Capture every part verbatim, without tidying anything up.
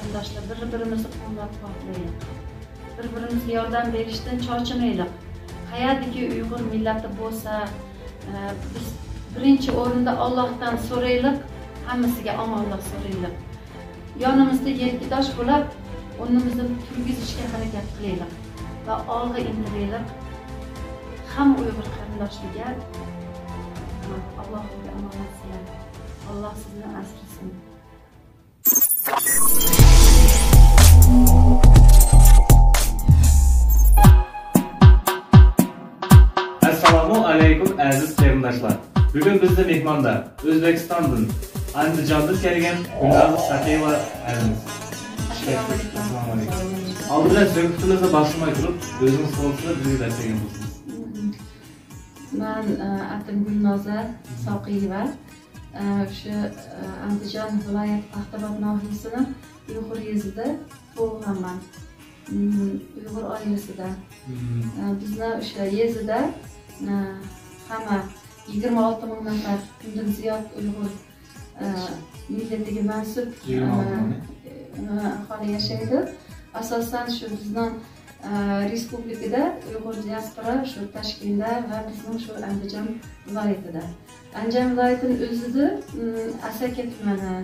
قېرىنداشلار، بىر-بىرىمىزنى قوللاپ-قۇۋۋەتلەيلى. بىر-بىرىمىزگە ياردەم بېرىشتىن چاچىنايلى. قەيەردىكى ئۇيغۇر مىللەتتە بولسا، ئە، بىز بىرىنچى ئورۇندا ئاللاھتىن سورايلى، ھەممىسىگە ئامانلىق سورايلى. يانىمىزدا يەككىداش بولۇپ، ئورنىمىزدىن تۇرغۇزۇشقا ھەرىكەت قىلايلى ۋە ئالغا ئىنتىلىيلى. ھەممە ئۇيغۇر قېرىنداشلىرىغا ئاللاھقا ئامانەت سىلەر. ئاللاھ سىزنى ئاسرىسۇن. ئەسسالامۇ ئەلەيكۇم، ئەزىز قېرىنداشلار! بۈگۈن بىزدە مېھماندا ئۆزبېكىستاندىن، ئەندىجاندىن كەلگەن گۈلنازا سەخىيېۋا ھەرىمىز. ئەسسالامۇئەلەيكۇم. ئالدى بىلەن سۆھبىتىمىزنى باشلىماي تۇرۇپ، ئۆزىڭىز توغرىسىدا بىزگە گەپ بەرگەن بولسىڭىز. مەن، ئە، ئاتىم گۈلنازا ساقىيېۋا. ئە، شۇ، ئە، ئەندىجان ۋىلايەت پاختاباد ناھىيەسىنىڭ ئۇيغۇر يېزىدا تۇغۇلغانمەن. ئۇيغۇر ئائىلىسىدە. ئە، بىزنىڭ ئوشۇ يېزىدا، ئە، ھەممە يىگىرمە ئالتە مىڭ نەپەر، ئۇندىن زىياد ئۇيغۇر، ئە، مىللىتىگە مەنسۇپ، يىگىرمە ئالتە مىڭ. ئە، ئاھالى ياشايدۇ. ئاساسەن شۇ بىزنىڭ، ئە، رېسپۇبلىكىدا ئۇيغۇر دىياسپورا شۇ تاشكەندتە ۋە بىزنىڭ شۇ ئەندىجان ۋىلايىتىدە. ئەندىجان ۋىلايىتىنىڭ ئۆزىدە، ئەسەكە تۈمەنى،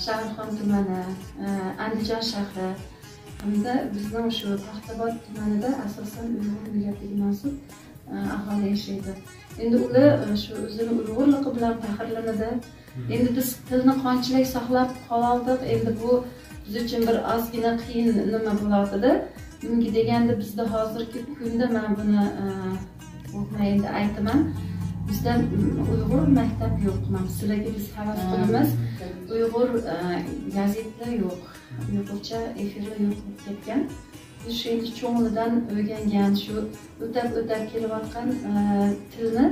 شاھرۇخخان تۈمەنى، ئە، ئەندىجان شەھىرى ھەمدە بىزنىڭ شۇ پاختاباد تۈمەنىدە ئاساسەن ئۇيغۇر مىللىتىگە مەنسۇپ، ئە، ئاھالى ياشايدۇ. ئەمدى ئۇلار، ئە، شۇ ئۆزىنىڭ ئۇيغۇرلۇقى بىلەن پەخىرلىنىدۇ. ئەمدى بىز تىلنى قانچىلىك ساقلاپ قالالدۇق، ئەمدى بۇ بىز ئۈچۈن بىر ئازغىنە قىيىن نېمە بولاتىدۇ. نېمىگە دېگەندە بىزدە ھازىرقى كۈندە مەن بۇنى، ئە، مەن ئەمدى ئېيتىمەن. بىزدە، ئۇيغۇر مەكتەپ يوق. مانا سىلەرگە بىز ھەۋەس قىلىمىز. ئۇيغۇر، ئە، گازېتلەر يوق. ئۇيغۇرچە ئېفىرلار يوق بولۇپ كەتكەن. بىز شۇ ئەمدى چوڭلىرىدىن ئۆگەنگەن، شۇ ئۆتەپ-ئۆتەپ كېلىۋاتقان، ئە، تىلنى،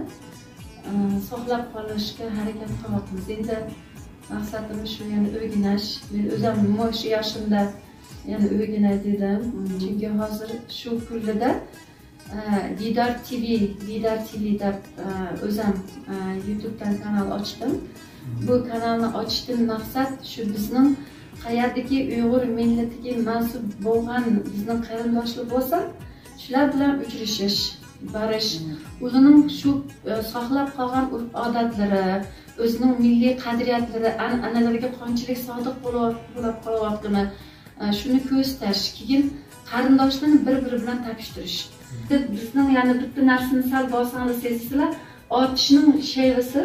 ئە، ساقلاپ قالىشقا ھەرىكەت قىلىۋاتىمىز. ئەمدى مەقسىتىمىز شۇ، يەنە ئۆگىنىش. مەن ئۆزۈم مۇشۇ ياشىمدا يەنە ئۆگىنەي دېدىم. چۈنكى ھازىر شۇ كۈنلەردە، ئە، دىدار تىۋى، دىدار تىۋى دەپ، ئە، ئۆزۈم، ئە، يۇتۇبتىن كانال ئاچتىم. بۇ كانالنى ئاچىشتىن مەقسەت شۇ بىزنىڭ قەيەردىكى ئۇيغۇر مىللىتىگە مەنسۇپ بولغان بىزنىڭ قېرىنداشلار بولسا، شۇلار بىلەن ئۇچرىشىش، بارىش، ئۇلارنىڭ شۇ، ئە، ساقلاپ قالغان ئۆرپ-ئادەتلىرى، ئۆزىنىڭ مىللىي قەدرىيەتلىرى، ئەنئەنىلىرىگە قانچىلىك سادىق بولۇپ، بولۇپ قېلىۋاتقىنى، ئە، شۇنى كۆرسىتىش، كېيىن قېرىنداشلىرىنى بىر-بىرى بىلەن تاپىشتۇرۇش. بىزنىڭ يەنە بىتتە نەرسىنى سەل بارساڭلار سېزىسىلەر، ئاتۇشنىڭ شەيۋىسى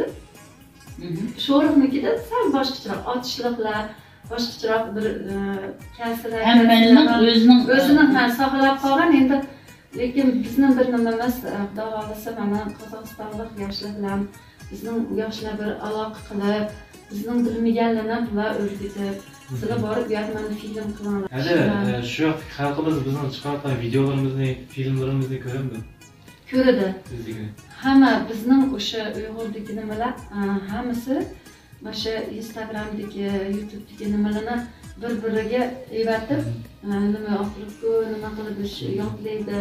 شورۇقنىڭكىدىن سەل باشقىچىراق، ئاتۇشلۇقلار باشقىچىراق بىر، ئە، كەلسىلەر، ھەممىنىڭ كەلسىلەر، ئۆزىنىڭ، ئۆزىنىڭ، ھە، ساقلاپ قالغان. ئەمدى لېكىن بىزنىڭ بىر نېمىمىز، ئە، خۇدا خالىسا، مانا قازاقىستانلىق ياشلار بىلەن بىزنىڭ ياشلار بىر ئالاقە قىلىپ، بىزنىڭ بىلمىگەنلىرىنى بۇلار ئۆگىتىپ، سىلەر بارىپ ئۇ يەردە مانا فىلىم قىلىڭلار. ھەدە، ئە، شۇ ياقتىكى خەلقىمىز بىزنىڭ چىقارغان ۋىدېئولىرىمىزنى، فىلىملىرىمىزنى كۆرەمدۇ؟ كۆرىدۇ. ئىزدىگىنى. ھەممە بىزنىڭ ئوشۇ ئۇيغۇردىكى نېمىلەر، ئە، ھەممىسى مانا شۇ ئىنستاگرامدىكى، يۇتۇبتىكى نېمىلەرنى بىر-بىرىگە ئېۋەتىپ، ئە، نېمە ئاپىرىپتۇ، نېمە قىلىدۇ، شۇ ياقلايدۇ.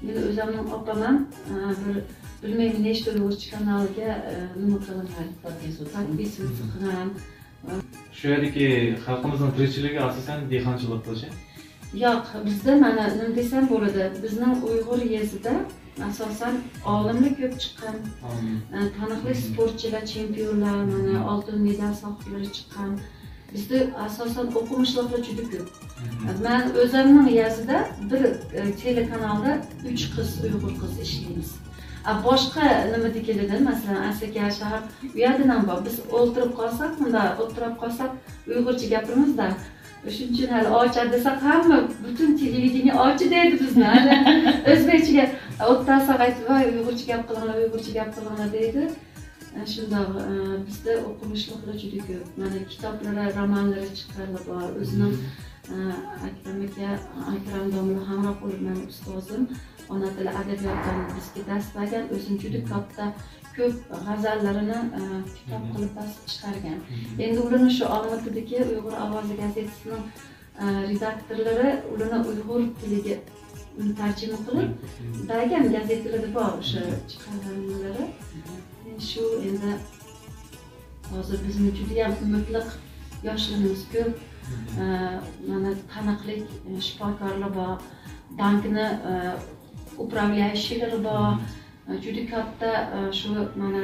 مېنى ئۆزۈمنىڭ ئاپام ھەم، ئە، بىر بىلمەيمەن نەچچە ئۇيغۇرچە كانالىغا، ئە، نېمە قىلغان. تەكلىپ سۇ تەكلىپ سۇ قىلغان. شۇ يەردىكى خەلقىمىزنىڭ تىرىكچىلىكى ئاساسەن دېھقانچىلىق قىلىشى. ياق، بىزدە مانا نېمە دېسەم بولىدۇ، بىزنىڭ ئۇيغۇر يېزىدا ئاساسەن ئالىملار كۆپ چىققان. ئالىم. ئە، تانىقلىق سپورتچىلار، چېمپىيونلار، مانا ئالتۇن مېدال ساھىبلىرى چىققان. بىزدە ئاساسەن ئوقۇمۇشلۇقلار جۈدە كۆپ. مەن ئۆزۈمنىڭ يېزىدا بىر، ئە، تېلېكانالدا ئۈچ قىز، ئۇيغۇر قىز ئىشلەيمىز. ئە، باشقا نېمىدىكىلىرىدىن، مەسىلەن، ئەسلى شەھەر، ئۇ يەردە نېمە بار؟ بىز ئولتۇرۇپ قالساق، مۇنداق ئولتۇرۇپ قالساق، ئۇيغۇرچە گەپلىمىزدە. شۇنىڭ ئۈچۈن ھەلى ئاچا دېسەك، ھەممە، پۈتۈن تېلېۋىدېنىيە ئاچا دەيدۇ بىزنى. ھەلى ئۆزبېكچە گەپ، ئولتۇرساق ئېيتىپ، ۋاي، ئۇيغۇرچە گەپ قىلىڭلار، ئۇيغۇرچە گەپ قىلىڭلار دەيدۇ. ئە، شۇنداق، ئە، بىزدە ئوقۇمۇشلۇقلار جۈدە كۆپ. مانا كىتابلىرى، رومانلىرى چىققانلار بار. ئۆزىنىڭ، ئە، ئەكرەم ئاكا، ئەكرەم داموللا ھەمراھ بولۇپ، مېنىڭ ئۇستازىم، ئانا تىل ئەدەبىياتىدىن بىزگە دەرس بەرگەن، ئۆزىنىڭ جۈدە كاتتا كۆپ غەزەللىرىنى، ئە، كىتاب قىلىپ باسىپ چىقارغان. ئەمدى ئۇلارنىڭ شۇ ئالمۇتىدىكى ئۇيغۇر ئاۋازى گازېتىسىنىڭ، ئە، رېداكتورلىرى ئۇلارنى ئۇيغۇر تىلىگە تەرجىمە قىلىپ بەرگەن، گازېتلىرىدە بار ئوشۇ چىقارغانلىرى. شۇ ئەمدى ھازىر بىزنىڭ جۈدىيەم ئۈمىدلىق ياشلىرىمىز كۆپ. ئە، مانا تىنىقلىق، ئە، شىپاكارلىرى بار، دانكىنى، ئە، ئۇپراۋلايشىلىرى بار. ئە، جۈدە كاتتا، ئە، شۇ، مانا،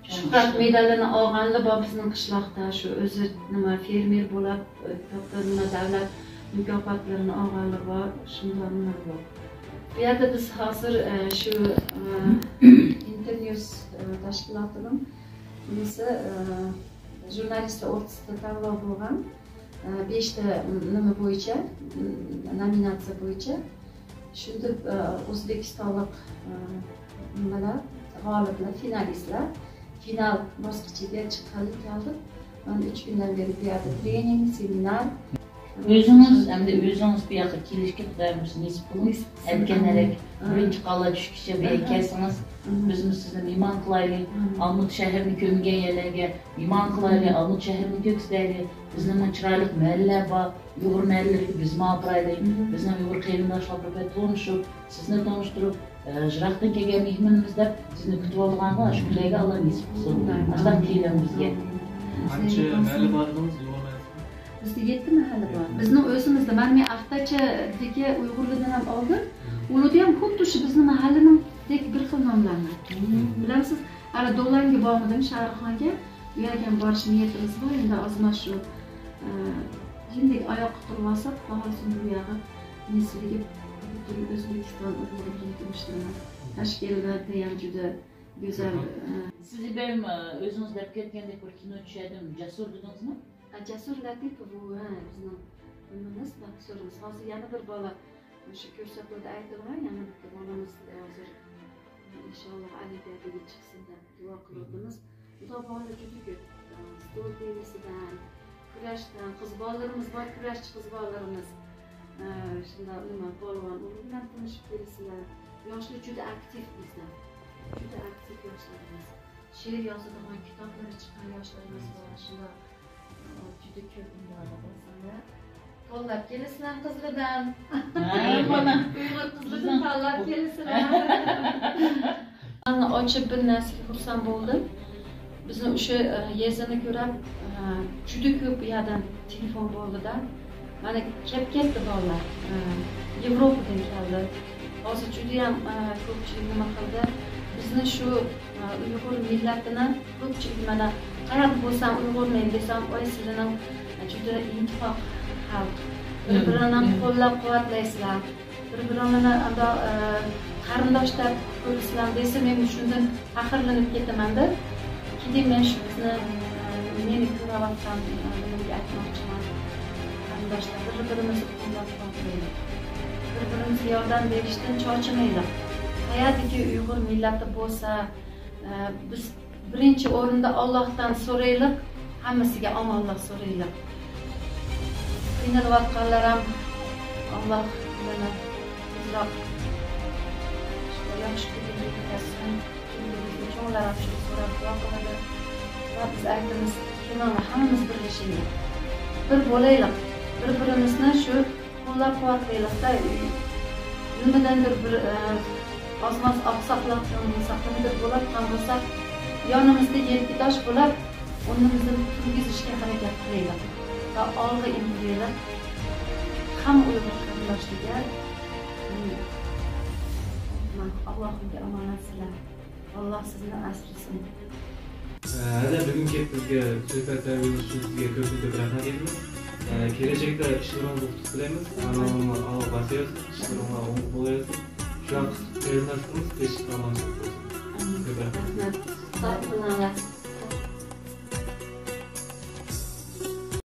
شۇھرەت مېدالىنى ئالغانلار بار بىزنىڭ قىشلاقتا، شۇ ئۆزى نېمە فېرمېر بولۇپ، ئە، كاتتا نېمە دۆلەت مۇكاپاتلىرىنى ئالغانلار بار، شۇنداق نېمە بار. بۇ يەردە بىز ھازىر، ئە، شۇ، ئە، ئىنتېرنيۇس، ئە، تەشكىلاتىنىڭ نېمىسى، ئە، ژۇرنالىستلار ئوتتۇرىسىدا تەڭلەۋ بولغان، ئە، بەشتە نېمە بويىچە، نومىناتسىيە بويىچە شۇنداق، ئە، ئۆزبېكىستانلىق، ئە، نېمىلەر، غالىبلار، فىنالىستلار فىنال باسقۇچىغا چىققىلى كەلدۇق. مانا ئۈچ كۈندىن بېرى بۇ يەردە ترېنىڭ، سېمىنار. ئۆزىڭىز، ئەمدى ئۆزىڭىز بۇ ياققا كېلىشكە خۇدايىم بۇيرسا نېسىپ قىلىڭ. نېسىپ قىلسۇن. ئەمدى ئايتكەندەك، ئامىن. بىرىنچى قاللا چۈشكىچە بۇ يەرگە ئاھا. كەلسىڭىز، ئاھا. بىزمۇ سىزنى مېھمان قىلايلى. ئاھا. ئالمۇتا شەھىرىنى كۆرمىگەن يەرلەرگە مېھمان قىلايلى، ئاھا. ئالمۇتا شەھىرىنى كۆرسىتەيلى. بىزنىڭمۇ چىرايلىق مەھەللىلەر بار. ئۇيغۇر مەھەللىلىرىگە بىزمۇ ئاپىرايلى. ئاھا. بىزنىڭ ئۇيغۇر قېرىنداشلار بىلەن تونۇشۇپ، سىزنى تونۇشتۇرۇپ، ئە، يىراقتىن كەلگەن مېھمىنىمىز دەپ سىزنى كۈتۈۋالىدىغانغا شۇ كۈنلەرگە ئاللا نېسىپ قىلسۇن. ئامىن. ئاشۇنداق تىلەيمىز بىزگە. ئامىن. قانچە مەھەللە بار دېدىڭىز، ئۇيغۇر مەھەللىسى؟ بىزدە يەتتە مەھەللە بار. بىزنىڭ ئۆزىمىزدە، مانا مەن ئاقتاچىدىكى ئۇيغۇرلاردىن ھەم ئالدىم. ئۇلاردا ھەم خۇددى شۇ بىزنىڭ مەھەللىنىڭدەك بىر خىل ناملارنى. بىلەمسىز، ھېلى دولانغا بارمىدىم، شاھرۇخخانغا. ئۇ يەرگە ھەم بارىش نىيىتىمىز بار. ئەمدى ئازماز شۇ، ئە، يېنىدىكى ئاياغقا تۇرۇۋالساق، باھاسىنى بۇ يەرگە نېسىۋىگە پۈتۈن ئۆزبېكىستان ئۇيغۇر مىللىتى مۇشۇلار تەشكىللىنىدۇ، يەنە جۈدە گۈزەل، ئە، سىز ئىبراھىم، ئۆزىڭىز دەپ كەتكەندەك بىر كىنو چۈشەردىم، جەسۇر دېدىڭىزمۇ؟ ئە، جەسۇر لەتىپوۋ، ھە، بىزنىڭ نېمىمىز، ئاكتيورىمىز. ھازىر يەنە بىر بالا مۇشۇ كۆرسەتمىدە ئەيتىلغان، يەنە بىر بالىمىز ھازىر، ئىنشاللا، ئولىمپىيادىغا چىقسۇن دەپ دۇئا قىلىۋاتىمىز. بۇنداق بالىلار جۈدە كۆپ. ئە، ستول تېننىسىدىن، كۈرەشتىن، قىز بالىلىرىمىز بار، كۈرەشچى قىز بالىلىرىمىز. ئە، شۇنداق نېمە، پالۋان ئۇلار بىلەن تونۇشۇپ كېلىسىلەر. ياشلار جۈدە ئاكتىپ بىزدە. جۈدە ئاكتىپ ياشلىرىمىز. شېئىر يازىدىغان، كىتابلىرى چىققان ياشلىرىمىز بار. شۇنداق، ئە، جۈدە كۆپ مۇنداق ئىنسانلار. تاللاپ كېلىسىلەر قىزلىرىدىن. ھە، مانا. ئۇيغۇر قىزلىرىدىن تاللاپ كېلىسىلەر. ئاچىپ بىر نەرسىگە خۇرسەن بولدۇم. بىزنىڭ ئۇشۇ، ئە، يېزىنى كۆرۈپ، ئە، جۈدە كۆپ بۇ يەردىن تېلېفون بولدى-دە. مانا كەپ كەتتى بالىلار. ئە، ياۋروپادىن كەلدى. ھازىر جۈدىيەم، ئە، كۆپچىلىك نېمە قىلدى. بىزنى شۇ، ئە، ئۇيغۇر مىللىتىنى كۆپچىلىك مانا قاياقتا بولسام ئۇيغۇرمەن دېسەم، ئاي سىلىنىڭ جۈدە ئىنتىپاق خەلق. بىر-بىرىنى قوللاپ قۇۋۋەتلەيسىلەر. بىر-بىرىڭلارنى ئاندا، ئە، قېرىنداش دەپ كۆرسىلەر دېسە، مەن شۇندىن پەخىرلىنىپ كېتىمەن-دە. كېيىن مەن شۇ بىزنى، ئە، مېنى كۆرۈۋاتقان، ئە، نېمىگە ئېيتماقچىمەن. قېرىنداشلار بىر-بىرىمىزنى قوللاپ قۇۋۋەتلەيلى. بىر-بىرىمىزگە ياردەم بېرىشتىن چاچىمايلى. قەيەردىكى ئۇيغۇر مىللىتى بولسا، ئە، بىز بىرىنچى ئورۇندا ئاللاھتىن سورايلى، ھەممىسىگە ئامانلىق سورايلى. قىينىلىۋاتقانلار ھەم ئاللاھ ئۇلارنى تېزراق ياخشى كۈنگە يېتىۋەتسۇن. چۈنكى بىزدە چوڭلار ھەم شۇنى سوراپ دۇئا قىلىدۇ. ۋە بىز ئېيتىمىز، كېلىڭلار، ھەممىمىز بىرلىشەيلى. بىر بولايلى. بىر-بىرىمىزنى شۇ قوللاپ-قۇۋۋەتلەيلى-دە، نېمىدەندۇر بىر، ئە، ئاز-ماز ئاقساقلاپ بولساق، نېمىدۇر بولۇۋاتقان بولسا، يانىمىزدا يېرىكداش بولۇپ، ئورنىمىزدىن تۇرغۇزۇشقا ھەرىكەت قىلايلى. ۋە ئالغا ئىنتىلەيلى. ھەممە ئۇيغۇر قېرىنداشلىرىغا، ئاللاھقا ئامانەتسىلەر. ئاللاھ سىزنى ئەسرىسۇن. ئە، ھەدە، بۈگۈنكى بىزگە سۆھبەت بەرگىنىڭىز ئۈچۈن سىزگە كۆپتىن كۆپ رەھمەت ئېيتىمىز. ئە، كېلەچەكتە ئىشلىرىڭىزنى ئۇتۇق تىلەيمىز. ئامىن. ئالغا باسىۋاتىسىز، ئىشلىرىڭلار ئوڭۇشلۇق بولۇۋاتسۇن. شۇنداق قېرىنداشلىرىمىز تىنچلىق ئامان بولسۇن. ئامىن. كۆپ رەھمەت. رەھمەت. ساق بولۇڭلار.